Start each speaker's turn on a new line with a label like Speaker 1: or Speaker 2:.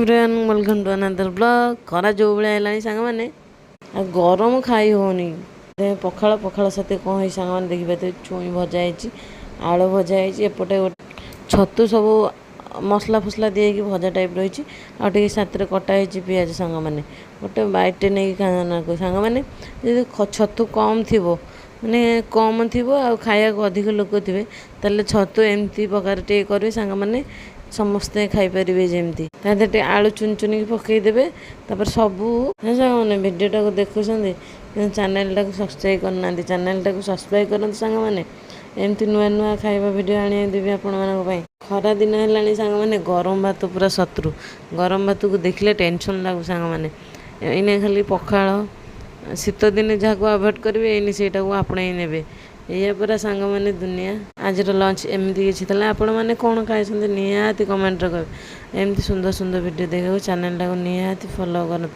Speaker 1: Everyone, welcome to another vlog. ଖରା ଯେଉଁ ଭଳିଆ ହେଲାଣି ସାଙ୍ଗମାନେ, ଆଉ ଗରମ ଖାଇ ହେଉନି। ପଖାଳ, ପଖାଳ ସାଥେ କ'ଣ ହେଇଛି ସାଙ୍ଗମାନେ ଦେଖିପାରୁଥିବେ। ଛୁଇଁ ଭଜା ହେଇଛି, ଆଳୁ ଭଜା ହେଇଛି, ଏପଟେ ଗୋଟେ ଛତୁ ସବୁ ମସଲା ଫସଲା ଦିଆହେଇକି ଭଜା ଟାଇପ୍ ରହିଛି, ଆଉ ଟିକେ ସାଥିରେ କଟା ହେଇଛି ପିଆଜ। ସାଙ୍ଗମାନେ, ଗୋଟେ ବାଇଟ୍ଟେ ନେଇକି ଖାଆନ୍ତୁ। ସାଙ୍ଗମାନେ, ଯଦି ଛତୁ କମ୍ ଥିବ, ମାନେ କମ୍ ଥିବ ଆଉ ଖାଇବାକୁ ଅଧିକ ଲୋକ ଥିବେ, ତାହେଲେ ଛତୁ ଏମିତି ପ୍ରକାର ଟିକେ କରିବେ ସାଙ୍ଗମାନେ, ସମସ୍ତେ ଖାଇପାରିବେ ଯେମିତି। ତା ଦେହରେ ଟିକେ ଆଳୁ ଚୁନି ଚୁନିକି ପକାଇଦେବେ। ତାପରେ ସବୁ ସାଙ୍ଗମାନେ ଭିଡ଼ିଓଟାକୁ ଦେଖୁଛନ୍ତି କିନ୍ତୁ ଚ୍ୟାନେଲଟାକୁ ସବସ୍କ୍ରାଇବ୍ କରିନାହାନ୍ତି, ଚ୍ୟାନେଲଟାକୁ ସବସ୍କ୍ରାଇବ୍ କରନ୍ତୁ ସାଙ୍ଗମାନେ। ଏମିତି ନୂଆ ନୂଆ ଖାଇବା ଭିଡ଼ିଓ ଆଣିଦେବି ଆପଣମାନଙ୍କ ପାଇଁ। ଖରା ଦିନ ହେଲାଣି ସାଙ୍ଗମାନେ, ଗରମ ଭାତ ପୁରା ଶତ୍ରୁ। ଗରମ ଭାତକୁ ଦେଖିଲେ ଟେନସନ୍ ଲାଗୁ ସାଙ୍ଗମାନେ। ଏଇନେ ଖାଲି ପଖାଳ। ଶୀତ ଦିନେ ଯାହାକୁ ଆଭଏଡ଼ କରିବେ, ଏଇନେ ସେଇଟାକୁ ଆପଣେଇ ନେବେ। ଏଇଆ ପରା ସାଙ୍ଗମାନେ ଦୁନିଆ। ଆଜିର ଲଞ୍ଚ ଏମିତି କିଛି ଥିଲା। ଆପଣମାନେ କ'ଣ ଖାଇଛନ୍ତି ନିହାତି କମେଣ୍ଟରେ କହିବେ। ଏମିତି ସୁନ୍ଦର ସୁନ୍ଦର ଭିଡ଼ିଓ ଦେଖିବାକୁ ଚ୍ୟାନେଲଟାକୁ ନିହାତି ଫଲୋ କରନ୍ତୁ।